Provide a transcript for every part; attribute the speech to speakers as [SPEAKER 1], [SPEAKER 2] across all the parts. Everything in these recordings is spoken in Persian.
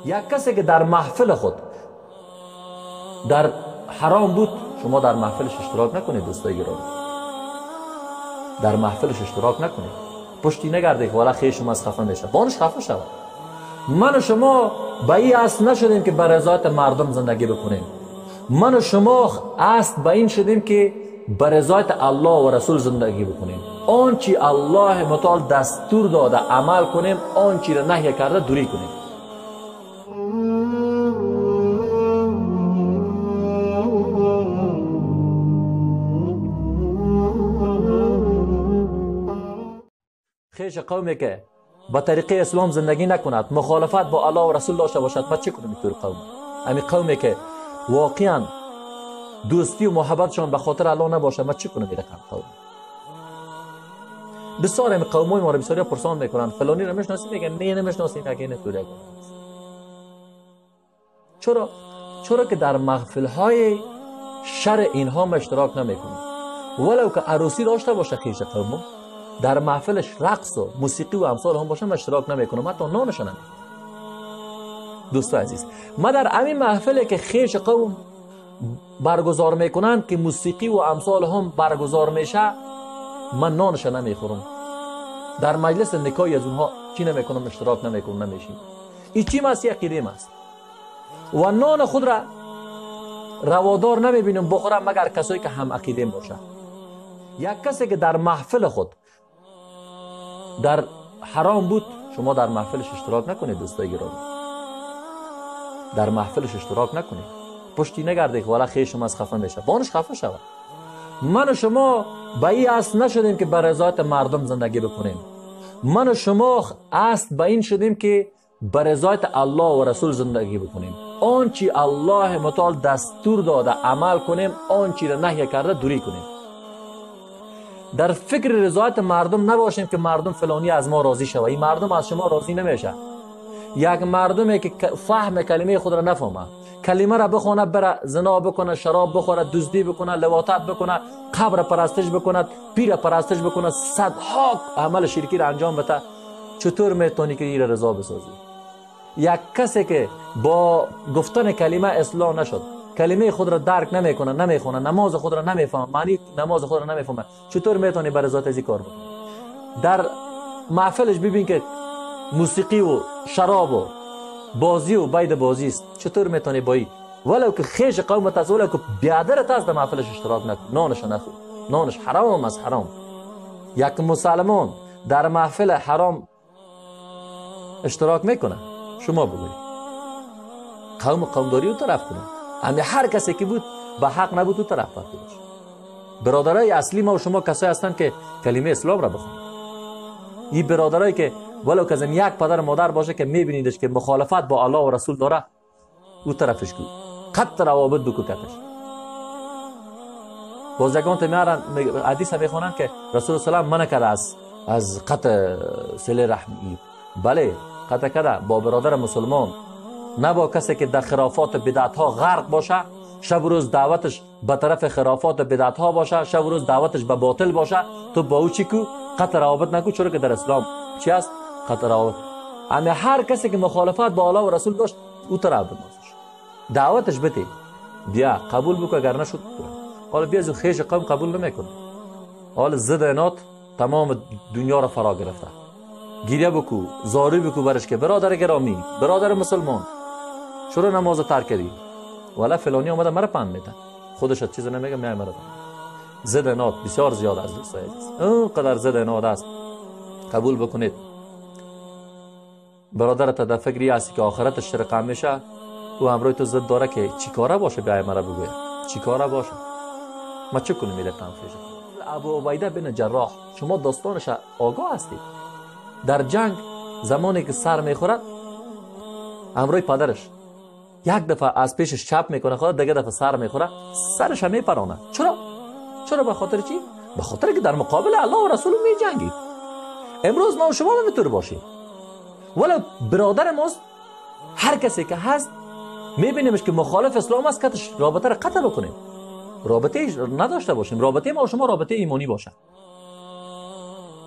[SPEAKER 1] یک کسی که در محفل خود در حرام بود، شما در محفلش اشتراک نکنید دوستای گرامی، در محفلش اشتراک نکنید. پشتی نگرده که والا خیشم از خفه میشه، بانش خفه شود. من و شما به این اصل نشدیم که بر رضایت مردم زندگی بکنیم. من و شما اصل به این شدیم که بر رضایت الله و رسول زندگی بکنیم. آنچه الله متعال دستور داده عمل کنیم، آنچه را نهی کرده دوری کنیم. خیش قومی که با طریقه اسلام زندگی نکند، مخالفت با الله و رسول داشته باشد، ما چه کنیم اینطور قوم؟ همین قومی که واقعا دوستی و محبتشان به خاطر الله نباشه، ما چه کنیم این رقم قوم؟ بسیار همین قومای ما رو بسیاری پرسان میکنن، فلانی رو میشناسی؟ میگن نه نمیشناسیم، یکی اینطور یک. چرا؟ چرا که در محفل های شر اینها ما اشتراک نمیکنیم. ولو که عروسی داشته باشه خیش قوم، در محفلش رقص و موسیقی و امثال هم باشه، من اشتراک نمیکنم، حتی نانش نمیخورم. دوست عزیز، ما در همین محفلی که خیش قوم برگزار میکنن که موسیقی و امثال هم برگزار میشه، من نانش نمیخورم. در مجلس نکاحی از اونها چی نمیکنم؟ اشتراک نمیکنم، نمیشیم. این چی ماست؟ عقیده ماست. و نان خود را روادار نمیبینم بخورم مگر کسایی که هم عقیده باشه. یک کسی که در محفل خود در حرام بود، شما در محفلش اشتراک نکنید دوستای گرامی، در محفلش اشتراک نکنید. پشتی نگرده که والا خیشم از خفه میشه، بانش خفه شود. من و شما به این اصل نشدیم که بر رضایت مردم زندگی بکنیم. من و شما اصل به این شدیم که بر رضایت الله و رسول زندگی بکنیم. آنچه الله متعال دستور داده عمل کنیم، آنچه را نهی کرده دوری کنیم. در فکر رضایت مردم نباشیم که مردم فلانی از ما راضی شود. این مردم از شما راضی نمیشه. یک مردمی که فهم کلمه خود را نفهمه، کلمه را بخونه، بره زنا بکنه، شراب بخوره، دزدی بکنه، لواطت بکنه، قبر پرستش بکنه، پیر پرستش بکنه، صدها عمل شرکی را انجام بده، چطور میتونی که این را رضا بسازی؟ یک کسی که با گفتن کلمه اصلاح نشد، کلمه خود را درک نمیکنه، نمیخونه، نماز خود را نمیفهمه، معنی نماز خود را نمیفهمه، چطور میتونی بر رضایت از این کار بکنی؟ در محفلش ببین که موسیقی و شراب و بازی و بید بازی است، چطور میتونی بایی ولو که خیش قومت است، ولو که بیادرت است، در محفلش اشتراک نکن، نانش نخور، نانش حرام از حرام. یک مسلمان در محفل حرام اشتراک میکنه، شما بگویید قوم قومداری او طرف کنه. اما هر کسی که بود به حق نبود او طرف باشه. برادرای اصلی ما و شما کسایی هستند که کلمه اسلام را بخونند. این برادرایی که ولو که از یک پدر مادر باشه که میبینیدش که مخالفت با الله و رسول داره، او طرفش کو، قطع روابط بکو کتش. باز یکان تا میارن حدیث میخونن که رسول الله منع کرده از قطع صله رحمی. بله قطع کرده با برادر مسلمان، نه با کسی که در خرافات بدعت ها غرق باشه، شب و روز دعوتش به طرف خرافات بدعت ها باشه، شب و روز دعوتش به باطل باشه، تو با او چی کو؟ قطع روابط نکو. چرا که در اسلام چی است؟ قطع روابط. اما هر کسی که مخالفت با الله و رسول داشت، او طرف بنازش، دعوتش بده، بیا قبول بکن، اگر نشد حالا بیا از خیش قوم قبول نمیکنه. حالا ضد انات تمام دنیا را فرا گرفته. گریه بکو، زاری بکو برش که برادر گرامی، برادر مسلمان، چرا نماز ترک کردی؟ والا فلانی آمده مرا پند میده، خودش چیز نمیگه، میای مرا پند. ضد انات بسیار زیاد از دوستای عزیز، اونقدر ضد انات است. قبول بکنید برادرت در فکری هستی که آخرتش رقم میشه، او همراه تو ضد داره که چیکاره باشه، بیای مرا بگوی چیکاره باشه، ما چه کنیم؟ این رقم فیشه. ابو عبیده بن جراح، شما داستانش آگاه هستید. در جنگ زمانی که سر میخورد همراه پدرش، یک دفعه از پیشش چپ میکنه خدا، دیگه دفعه سر میخوره، سرش هم میپرانه. چرا؟ چرا؟ به خاطر چی؟ به خاطر که در مقابل الله و رسول میجنگید. امروز ما و شما میتونه باشیم، ولی برادر ماست، هر کسی که هست میبینیمش که مخالف اسلام است، کتش رابطه را قطع بکنیم، رابطه نداشته باشیم. رابطه ما و شما رابطه ایمانی باشه.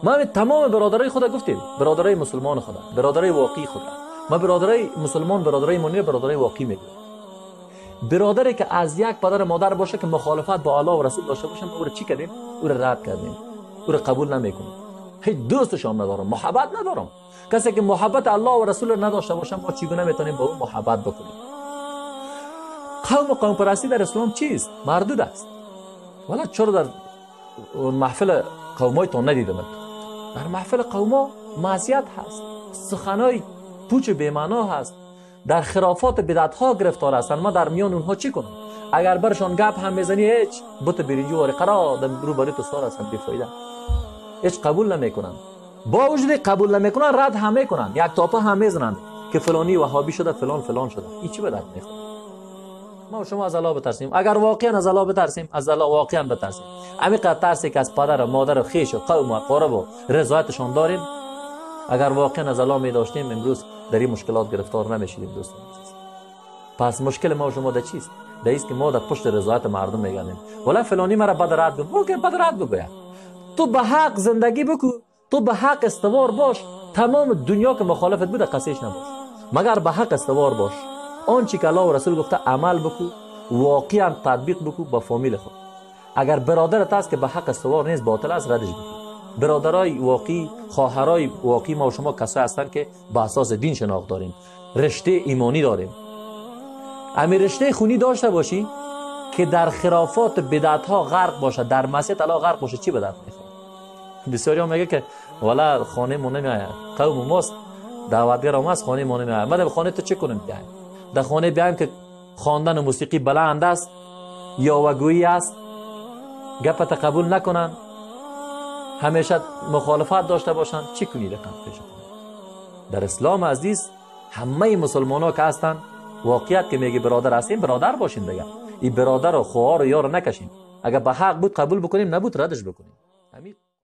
[SPEAKER 1] ما تمام برادرای خدا گفتیم، برادرای مسلمان خدا، برادرای واقعی خدا، ما برادرای مسلمان، برادرای ایمانی، برادرای واقعی میگویم. برادری که از یک پدر مادر باشه که مخالفت با الله و رسول داشته باشه، ما او را چی کردیم؟ او را رد کردیم، او را قبول نمیکنیم، هیچ دوستش هم ندارم، محبت ندارم. کسی که محبت الله و رسول را نداشته باشه، ما چگونه میتونیم با او محبت بکنیم؟ قوم و قوم پرستی در اسلام چیست؟ مردود است. ولی چرا در محفل قومای تا ندیدم؟ در محفل قوما معصیت هست، سخنای پوچ بی‌معنا هست، در خرافات بدعت ها گرفتار هستند. ما در میان اونها چی کنم؟ اگر برشان گپ هم میزنی، هیچ بت برنجی واری قرار در رو بری تو سار هستن، بی‌فایده، هیچ قبول نمیکنن. با وجود قبول نمیکنن، رد هم میکنن، یک تاپه هم میزنن که فلانی وهابی شده، فلان فلان شده. این چی به درد میخوره؟ ما شما از الله بترسیم. اگر واقعا از الله بترسیم، از الله واقعا بترسیم، عمیق ترسی که از پدر و مادر و خویش و قوم و اقارب و رضایتشان داریم، اگر واقعا از الله می داشتیم، امروز در این مشکلات گرفتار نمیشیدیم دوستان عزیز. پس مشکل ما و شما در چیست؟ در ایست که ما در پشت رضایت مردم میگردیم. ولی فلانی مرا بد رد بگو، که بد رد بگوید. تو به حق زندگی بکو، تو به حق استوار باش، تمام دنیا که مخالفت بوده قصیش نباش، مگر به حق استوار باش. آنچه که الله و رسول گفته عمل بکو، واقعا تطبیق بکو با فامیل خود. اگر برادرت است که به حق استوار نیست، باطل است، ردش بکو. برادرای واقعی، خواهرای واقعی ما و شما کسایی هستند که به اساس دین شناخت داریم، رشته ایمانی داریم. امی رشته خونی داشته باشی که در خرافات بدعت ها غرق باشه، در معصیت الله غرق باشه، چی به درد میخوره؟ بسیاری ها میگه که والا خانه ما نمیآید، قوم ماست، دعوتگر ماست، خانه ما نمیآید. ما در خانه تو چه کنیم؟ بیایم در خانه بیایم که خواندن و موسیقی بلند است، یاوه‌گویی است، گپت قبول نکنن، همیشه مخالفت داشته باشن، چی کنی رقم پیش کنی؟ در اسلام عزیز همه مسلمان ها که هستن، واقعیت که میگه برادر هستیم، برادر باشیم دیگه. این برادر و خواهر و یار نکشیم. اگر به حق بود قبول بکنیم، نبود ردش بکنیم.